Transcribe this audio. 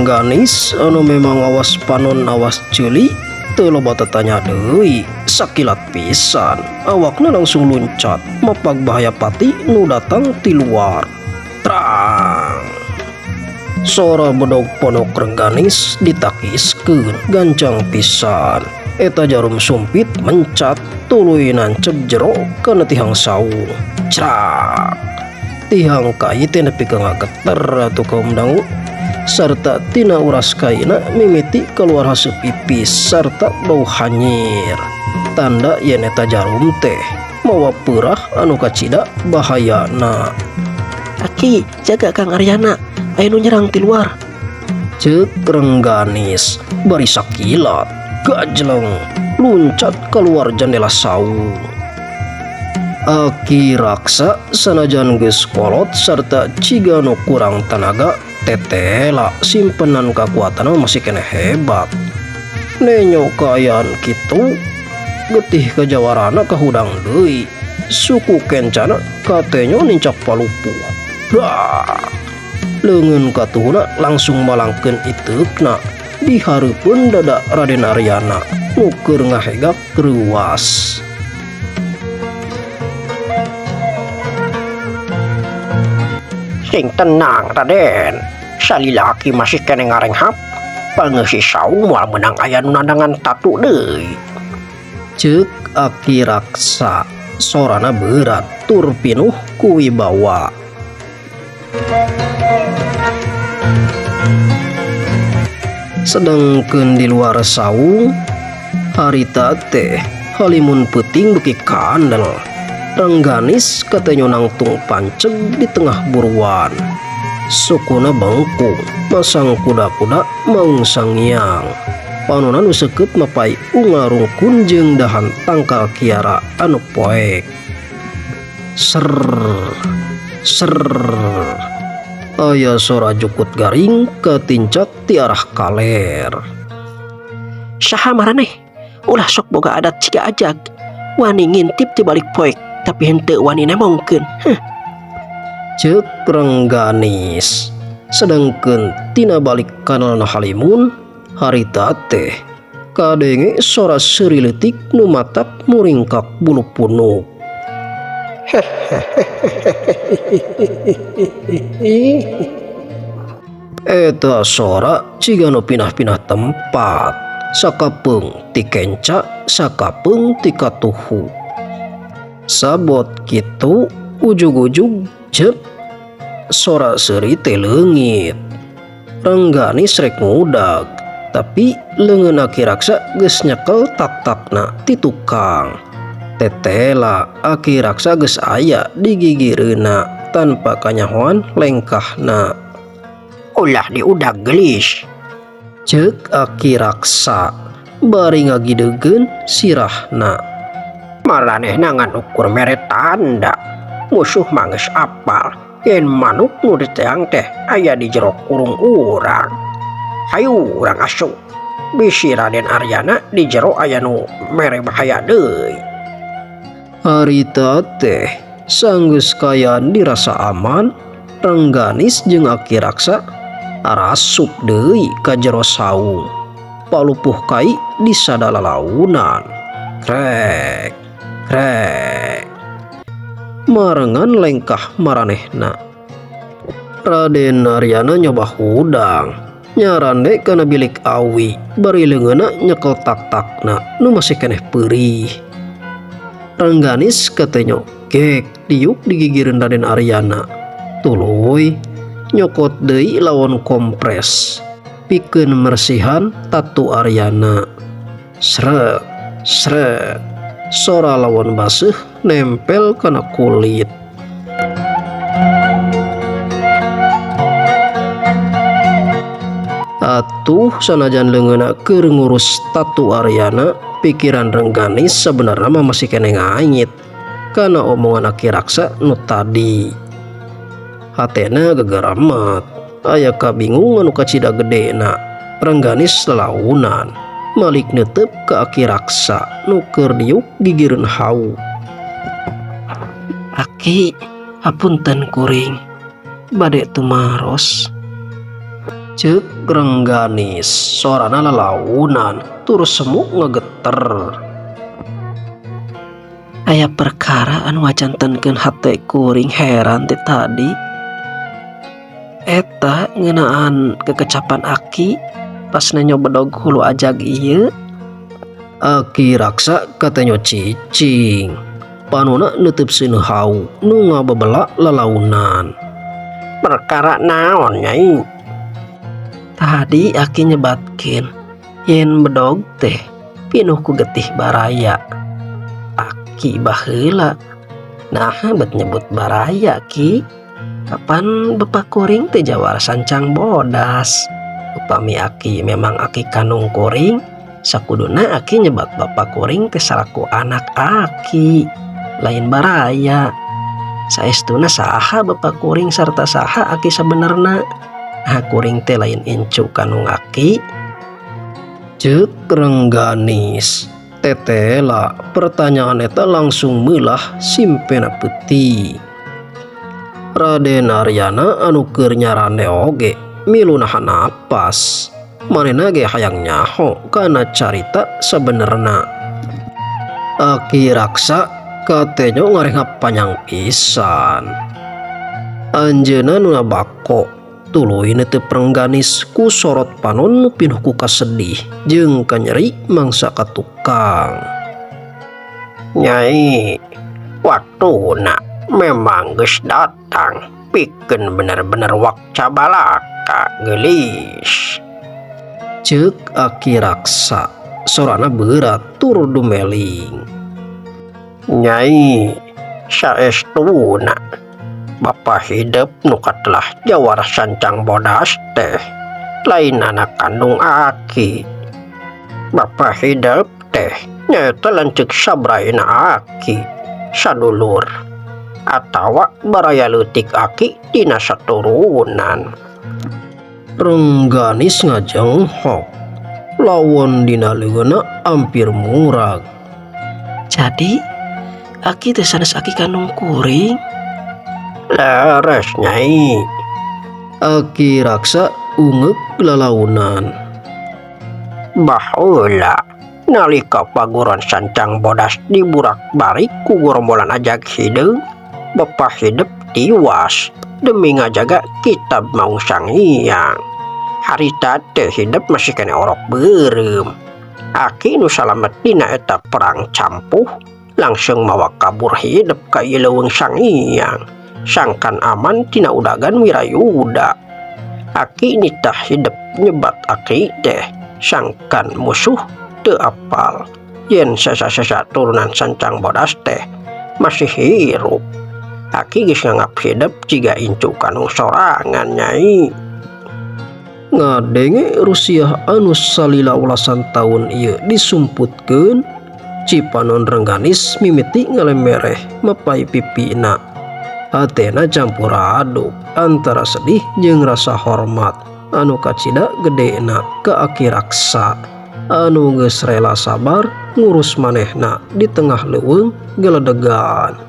Rengganis anu memang awas panon awas ceuli teu loba tetanya deui, sakilat pisan awakna langsung luncat mapag bahaya pati nu datang ti luar. Trang! Sora bedog ponok Rengganis ditakiskeun gancang pisan. Eta jarum sumpit mencat tuluy nancep jero kana tihang saung. Crak! Tihang kai teh nepi ka ngageter atuh kaum dangu. Sarta tina uras kaina mimiti keluar haseup ipis sarta bau hanyir. Tanda yen eta jarum teh mawa peurah anu kacida bahayana. Aki, jaga Kang Aryana, aya nu nyerang ti luar. Ceuk Rengganis bari sakilat gajleng luncat keluar jendela saung. Aki Raksa sanajan geus kolot sarta ciga nu kurang tanaga, tetela simpenan kakuatan masih keneh hebat. Nenyo kaayaan kitu, getih kajawarana kahudang deui, suku kencana katenyo nincak palupuh. Dah. Leungeun katuhuna langsung malangkeun iteukna di hareupeun dada Raden Aryana nu keur ngahegak reuwas. Sing tenang Raden, salila aki masih keneh ngarenghap, pangeusi saung moal meunang aya nu nandangan tatu deui. Ceuk Aki Raksa, sorana beurat tur pinuh ku wibawa. Sedangkeun di luar saung, harita teh halimun peuting beuki kandel. Rengganis katenyo nangtung panceg di tengah buruan. Sukuna bengkung, masang kuda-kuda maung sangiang. Panona nu seukeut mapai unga rungkun jeung dahan tangkal kiara anu poek. Ser ser. Aya sora jukut garing katincak ti arah kaler. Saha maraneh? Ulah sok boga adat ciga ajag. Wani ngintip ti balik poek, tapi henteu wani nemongkeun. Heh. Ceuk Rengganis. Sedangkeun tina balik kanalna halimun, harita teh kadenge sora seuri leutik nu matak muringkak bulu punuk. Eta sora ciga nu pinah-pinah tempat, sakapeung ti kenca, sakapeung ti katuhu. Sabot kitu ujug-ujug jep sora seuri teh leungit. Rengganis rek ngudag, tapi leungeun Aki Raksa geus nyekel tak-takna ti tukang. Tetela Aki Raksa geus aya di gigireunna tanpa kanyahoan lengkahna. Ulah diudag geulis. Ceuk Aki Raksa bari ngagidegeun sirahna. Maranehna ngan ukur mere tanda. Musuh mah geus apal yen manuk nu diteang teh aya di jero kurung urang. Hayu urang asup. Bisi Raden Aryana di jero aya nu mere bahaya deui. Harita teh sanggeus kaayaan dirasa aman, Rengganis jeung Aki Raksa arasup deui ka jero saung. Palupuh kai di sadalalaunan. Krek, krek. Marengan lengkah maranehna. Raden Aryana nyoba hudang, nyarande kana bilik awi, bari leungeunna nyekel tak-takna nu masih keneh peurih. Rengganis katenyo gek diuk di gigireun Raden Aryana. Tuluy nyokot deui lawon kompres pikeun mersihan tatu Aryana. Srek srek, sora lawon baseuh nempel kana kulit. Atuh sanajan leungeunna keur ngurus tatu Aryana, pikiran Rengganis sebenarnya mah masih keneh nganyit kana omongan Aki Raksa nu tadi. Hatena gegeramat, aya kabingungan nu kacida gedena. Rengganis lelaunan, malik neuteup ka Aki Raksa nu keur diuk gigireun hawu. Aki, hapunten kuring, bade tumaros. Cek Rengganis, sorana lalaunan tur semu ngegeter. Aya perkara anu ngajantenkeun hate kuring heran ti tadi. Eta ngeunaan kekecapan Aki pas nenjo bedog hulu ajag ieu. Aki Raksa katenyo cicing. Panona neuteub seuneu hawu nu ngabebela lalaunan. Perkara naon, Nyai? Tadi Aki nyebatkeun yen bedog teh pinuh ku getih baraya. Aki baheula nah bet nyebut baraya, Ki? Kapan bapak kuring teh jawara Sancang Bodas? Upami Aki memang aki kandung kuring, sakuduna Aki nyebat bapak kuring teh salaku anak Aki, lain baraya. Saestuna saha bapak kuring sarta saha Aki sabenerna? Nah, kuring teh lain incu kandung Aki. Cek Rengganis. Tetela pertanyaan eta langsung meulah simpena peuting. Raden Aryana anu keur nyarande oge milu nahan napas. Manehna ge hayang nyaho kana carita sabenerna. Aki Raksa katenyo ngarengap panjang pisan. Anjeunna nu bako tuluy neuteup Rengganis ku sorot panon nu pinuh ku kasedih jeung kanyeri mangsa ka tukang. Nyai, waktuna memang geus datang pikeun bener-bener wakca balaka, geulis. Cek Aki Raksa, sorana berat tur dumeling. Nyai, saestuna Bapak hidep nu katelah jawara Sancang Bodas teh lain anak kandung Aki. Bapak hidep teh nyaeta lanceuk sabraina Aki, sadulur atawa baraya leutik Aki dina saturunan. Rengganis ngajenghok. Lawon dina leungeunna ampir murag. Jadi Aki teh sanes aki kandung kuring? Leres, Nyai. Aki Raksa ungeuk lalaunan. Baheula nalika paguron Sancang Bodas diburak-balik ku gorombolan ajag hideung, Bapak hidep tiwas demi ngajaga kitab Maung Sanghyang. Harita teh hidep masih keneh orok beureum. Aki nu salamet dina eta perang campuh langsung mawa kabur hidep ka ieu leuweung Sanghyang sangkan aman tina udagan Wirayuda. Aki nitah hidep nyebat Aki teh sangkan musuh teu apal yen sesa-sesa turunan Sancang Bodas teh masih hirup. Aki geus nganggap hidep jiga incu kandung sorangan, Nyai. Ngadenge rusiah anu salila ulasan taun ieu disumputkeun, Cipanon Rengganis mimiti ngalemereh mapai pipina. Hatena campur aduk antara sedih jeung rasa hormat anu kacida gedena ka Aki Raksa anu geus rela sabar ngurus manehna di tengah leuweung geledegan.